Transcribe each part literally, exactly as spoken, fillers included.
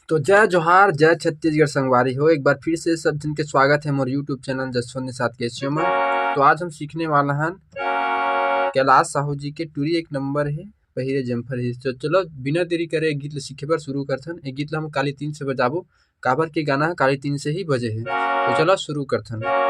तो जय जोहार, जय छत्तीसगढ़ संगवारी हो। एक बार फिर से सब झन के स्वागत है मोर YouTube channel Jaswant Nishad Casio में। तो आज हम सीखने वाला हन कैलाश साहू जी के टूरी एक नंबर है पहिरे जम्फर ही। तो चलो बिना देरी करे एक गीत ल सीखे बर शुरू करथन। एक गीत ल हम काली तीन से बजाबो, काबर के गाना ह काली तीन से ही बजे है। तो चलो शुरू करथन।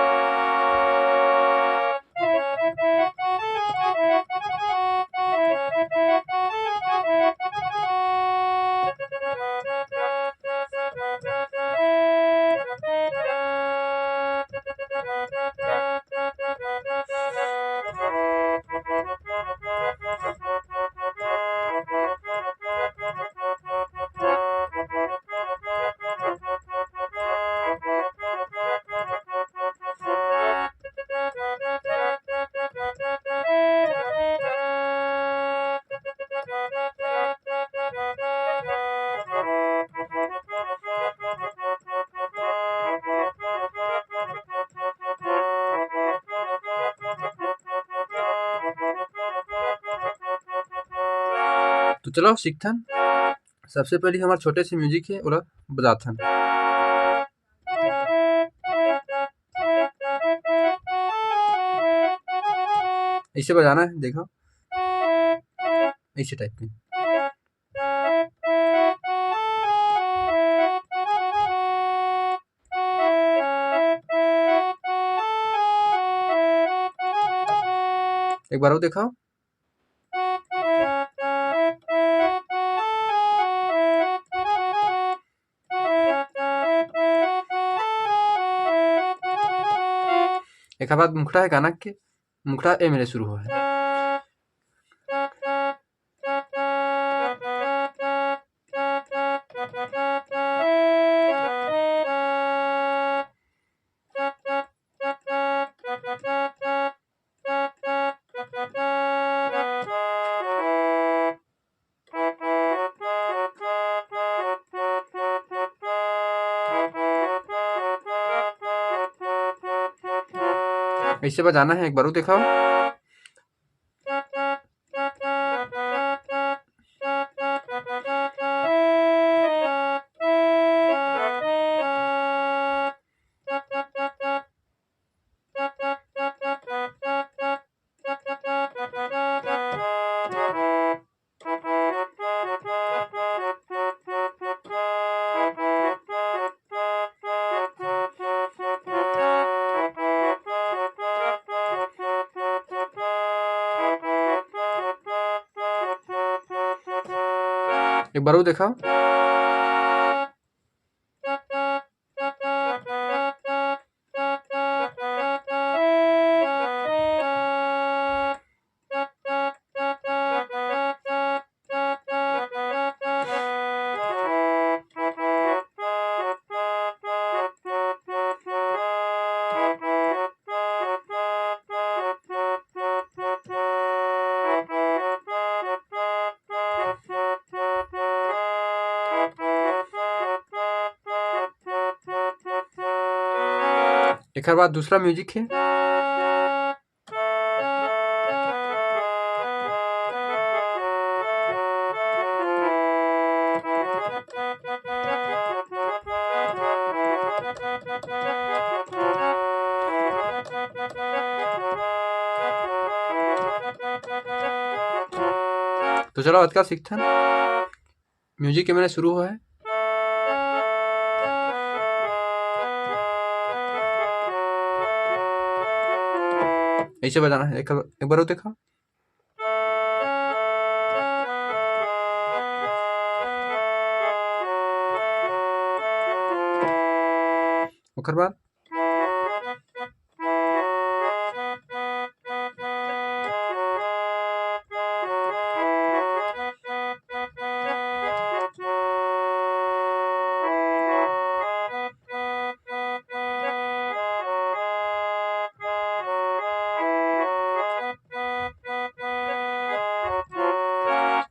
तो चलो सीखथन। सबसे पहले हमार छोटे से म्यूजिक है, ओला बजाथन। ऐसे बजाना है, देखो, ऐसे टाइप के। एक बार और दिखाओ। एक बाद मुखड़ा है गाना के, मुखड़ा ए मेरे शुरू हो है। ऐसे बजाना है, एक बार और दिखाओ। एक बार और देखा। एकर बाद दूसरा म्यूजिक है। तो चलो, अतका सीखथन। म्यूजिक के मेरे शुरू हो है। ऐसे बजाना है, एक, एक बार और देखा। ओकर बाद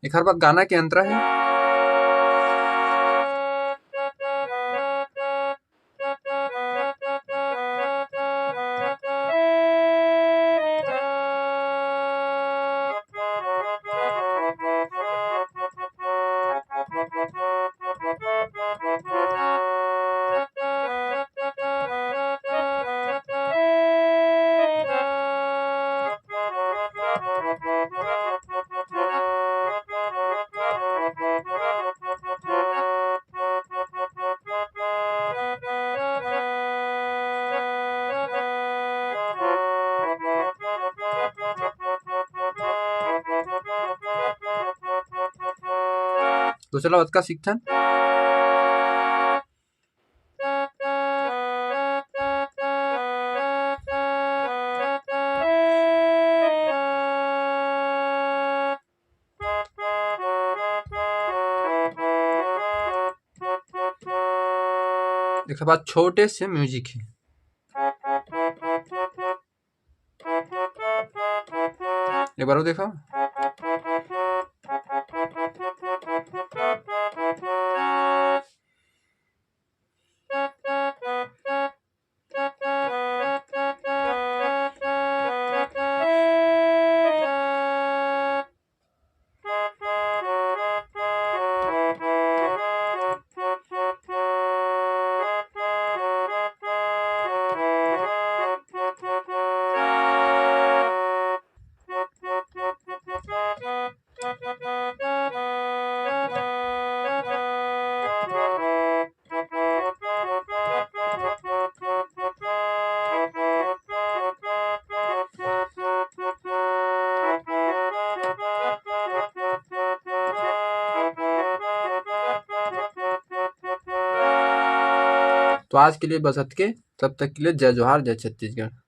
एखर बाद गाना के अंतरा है। तो चलो अतका सीखथन। एकर बाद छोटे से म्यूजिक हे, एक बार अउ देखो। तो आज के लिए बस अतके। तब तक के लिए जय जोहार, जय छत्तीसगढ़।